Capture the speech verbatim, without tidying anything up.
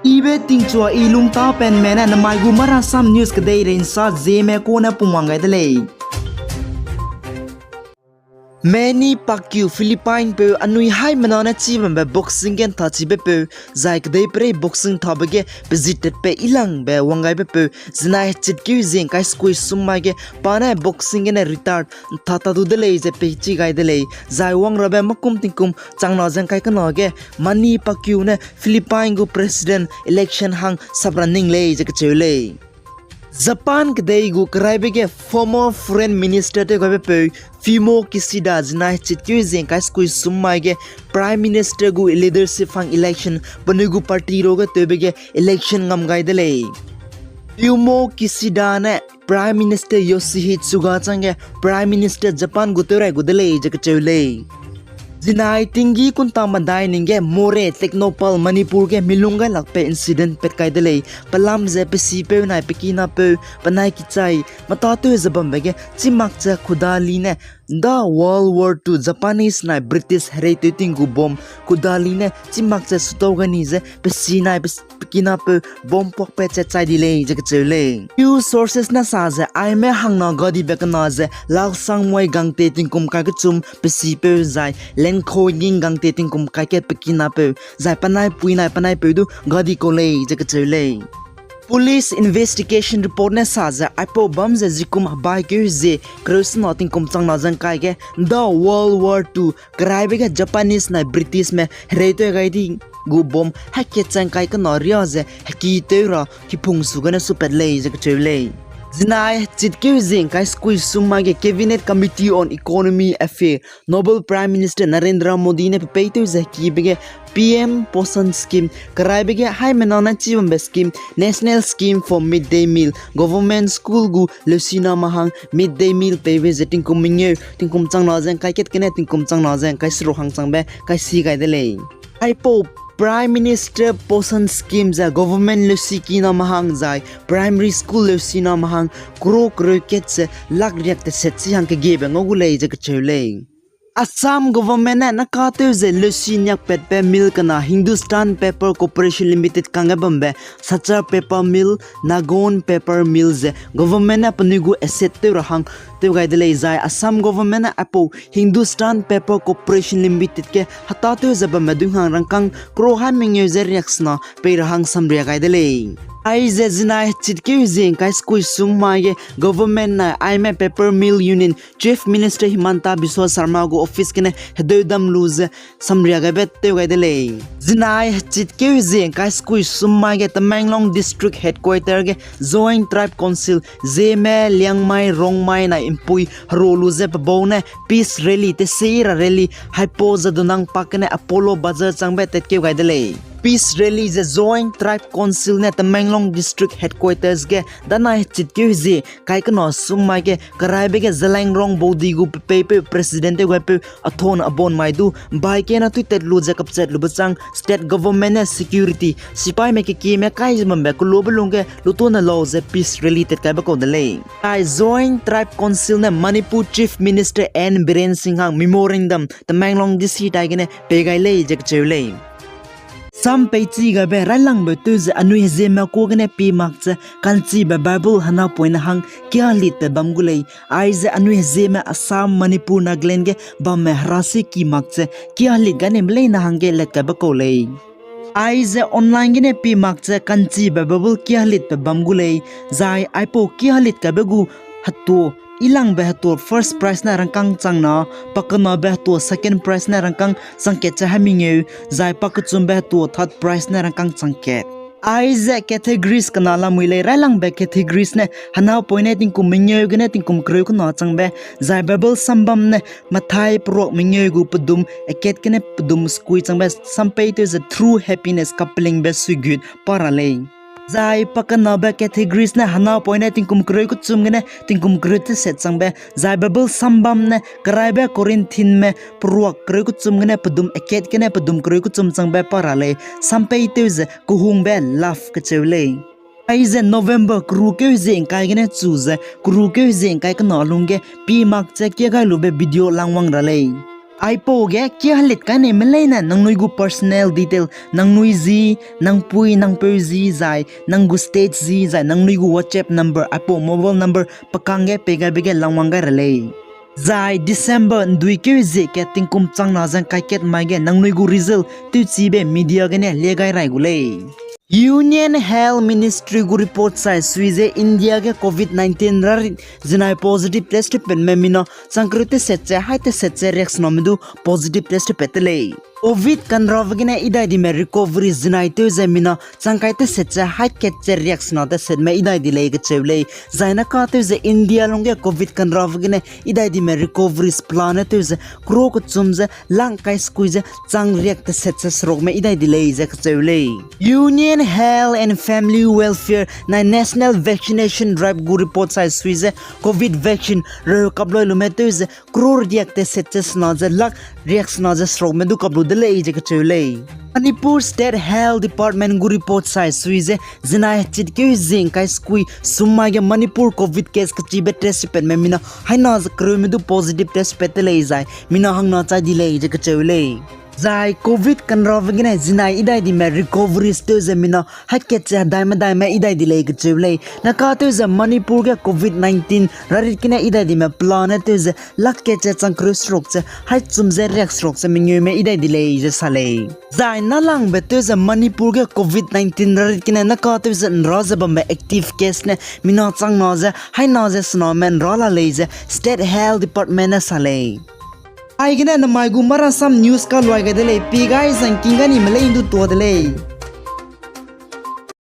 Ibe tingchua i lungtapenme ne namai gu Marasam News kedeirei nsa Zeme kune pungwang gai de lei. Manny Pacquiao, Philippine peu anui haimena ne chibambe boxing ge nthachibe peu, zai kedeiperei boxing thabe ge pezit tatpe ilangbe wang gaibe peu, zinai hechitkeu zie ngkai sekui sum mai ge pa ne boxing gene retired ntha ta du de lei ze peichi gai de lei, zai wangrabe makum tingkum changna ze ngkai kena ge Manny Pacquiao ne Philippine gu President election hang sap ra ning lei ze kacheu lei. Japan kedei gu keraibe ge former Foreign Minister tew gaibe peu Fumio Kishida zinai hechitkeu zie ngkai sekui sum mai ge Prime Minister gu leadership hang election penui gu party ruge tewbe ge election ngam gai de lei. Fumio Kishida ne Prime Minister Yoshihide Suga changge Prime Minister Japan gu tewrai gu de lei ze kacheu lei. Zinai tinggi kunta medai ning ge Moreh, Tengnoupal, Manipur ge milung gailakbe incident pat kai de lei. Pelam ze pesipeu nai pekinapeu penai kichai metatew ze bambe ge chimak ze kudali ne da World War Two Japanese nai British hereitew ting gu bomb kudali ne chimak ze sutau gani ze pesi nai pes- pekinapeu bomb puakpat ze chai di lei ze kacheu lei. News sources ne sa ze aime hangna gadibe kena ze Laksangmoi Gangte tingkum kai kechum pesipeu zai Lenkhoying Gangte tingkum kai kat pekinapeu zai penai pui nai penai peu du gadi kau lei ze kacheu lei. Police investigation report ne sa ze aipau bam ze zikum hebaikeu zie kereu sena tingkum changna ze ngkai ge da World War Two keraibe ge Japanese nai Britishme hereitew gai di gu bomb hekechang kai kena ria ze hekitew ra hipung su gene supat lei ze kacheu lei. Zinai hechitkeu zie ngkai sekui sum mai ge Cabinet Committee on Economic Affairs, Honourable Prime Minister Narendra Modi ne pepeitew ze hekibe ge P M Poshan Scheme keraibe ge haimena ne chibambe scheme, National Scheme for Midday Meal, government school gu leusiname hang midday meal peibe ze tingkum mengeu tingkum changna ze ngkai kat gene tingkum changna ze ngkai seruk hang changbe kaisi gai de lei. Aipau Prime Minister Poshan Scheme ze government leusikiname hang zai primary school leusiname hang crore kereu kat ze lakh riak teset chi hang kegiebe ngau gu lei ze kacheu lei. Assam government ne nakatew ze leusi niakpatbe mill kena Hindustan Paper Corporation Limited kangge bambe Silchar Paper Mill, Nagaon Paper Mill ze government ne penui gu asset tew ra hang tew gai de lei zai Assam government ne aipau Hindustan Paper Corporation Limited ge hetatew ze bambe dui hang rangkâng crore hai mengeu ze riaksena pei ra hang samria gai de lei. Aize zinai hechitkeu zie ngkai sekui sum mai ge government nai aime Paper Mill Union Chief Minister Himanta Biswa Sarma gu office gene hedeu dam lu ze samria gaibe tew gai de lei. Zinai hechitkeu zie ngkai sekui sum mai ge Tamenglong District Headquarter ge Zoeng Tribe Council, Zeme, Liangmai, Rongmai nai mpui hero lu ze pebau ne peace rally, tesi ra rally, haipau ze dunang pak gene Apollo Bazar changbe tatkeu gai de lei. Peace rally ze Zoeng Tribe Council ne Tamenglong District Headquarters ge danai hechitkeu zie kai kena sum mai ge keraibe ge Zeliangrong Baudi gu pepeipeu President tew gaipeu Athon Abon mai du bai kena tui tat lu ze kapchat lube chang state government ne security sipaime kekieme kai ze bambe kelube lungge lutone lau ze peace rally tat kaibe kau de lei. Ai Zoeng Tribe Council ne Manipur Chief Minister N Biren Singh hang memorandum Tamenglong D C tai gene pei gai lei ze kacheu lei. Sam peichi gaibe railangbe tew ze anui hezieme kua gene pie mak ze kanchibe Bible hena poine hang kialitbe bam gu lei. Aize anui hezieme Assam, Manipur, Nagaland ge bamme herasi ki mak ze kialit gane meleine hangge lat kaibe kau lei. Aize online gene pie mak ze kanchibe Bible kialitbe bam gu lei. Zai aipau kialit kaibe gu hetua, ilangbe hetua first prize ne rangkâng changna, pakenabe hetua second prize ne rangkâng changkat ze hai mengeu, zai pakechumbe hetua third prize ne rangkâng changkat. Aize categories kena lamui lei, railangbe categories ne hena poine tingkum mengeu gene tingkum kereu kena changbe, zai Bible sambam ne Mathai peruak mengeu gu pedum akat gene pedum sekui changbe sam peitew ze True Happiness, kapelingbe suigut pa ra lei. Zai pakenabe categories ne hena poine tingkum kereu kechum gene tingkum kereu teset changbe, zai Bible sambam ne keraibe Corinthianme peruak kereu kechum gene pedum akat gene pedum kereu kechum changbe pa ra lei, sam peitew ze kehungbe love kacheu lei. Aize November kerukeu hezie ngkai gene chu ze kerukeu hezie ngkai kena lungge pie mak ze kia gai lube video langwang ra lei. Aipau ge ki helit kai nei me leine nangnui gu personal detail, nangnui zi, nangpui nangpeu zi zai nang gu state zi zai nangnui gu WhatsApp number, aipau mobile number pe kangge pei gaibe ge langwang gai ra lei. Zai December ’nduikeu zie kat tingkum changna ze ’ngkai kat mai ge nangnui gu result tewchibe media gene lie gai rai gu lei. Union Health Ministry gu report sai sui ze India ge Covid nineteen rarit zinai positive test tewpatme mina changkereu teset ze hai teset ze riaksename du positive test tewpat te lei. Covid kanrave gene idai dime recovery zinai tew ze mina changkai teset ze hai kat ze riaksena tesetme idai di lei kacheu lei. Zai na ka tew ze India lungge Covid kanrave gene idai dime recoveries plan ne tew ze crore kechum ze lang kai sekui ze chang riak teset ze serukme idai di lei ze kacheu lei. Union Health and Family Welfare nai National Vaccination Drive gu report sai sui ze Covid vaccine reu kaploi lume tew ze crore riak teset ze sena ze lak riaksena ze serukme du kap lu de lei ze kacheu lei. Manipur State Health Department gu report sai sui ze zinai hechitkeu zie ’ngkai sekui sum mai ge Manipur Covid case kechibe test tewpatme mina haina ze kereume du positive test tewpat te lei zai mina hangna chai di lei ze kacheu lei. Zai Covid kanrave gene zinai idai dime recoveries tew ze mina hai kat ze hedai medaime idai di lei kacheu lei. Na ka tew ze Manipur ge Covid nineteen rarit gene idai dime plan ne tew ze lak kat ze changkereu seruk ze hai chum ze riak seruk ze mengeume idai di lei ze sa lei. Zai nalangbe tew ze Manipur ge Covid nineteen rarit gene na ka tew ze ’nra ze bambe active case ne mina changna ze haina ze sename ’nra la lei ze State Health Department ne sa lei. Aigene namai gu Marasam News kaluai gai de lei, pi gai zangking gai ni me lei ’ndu tua de lei.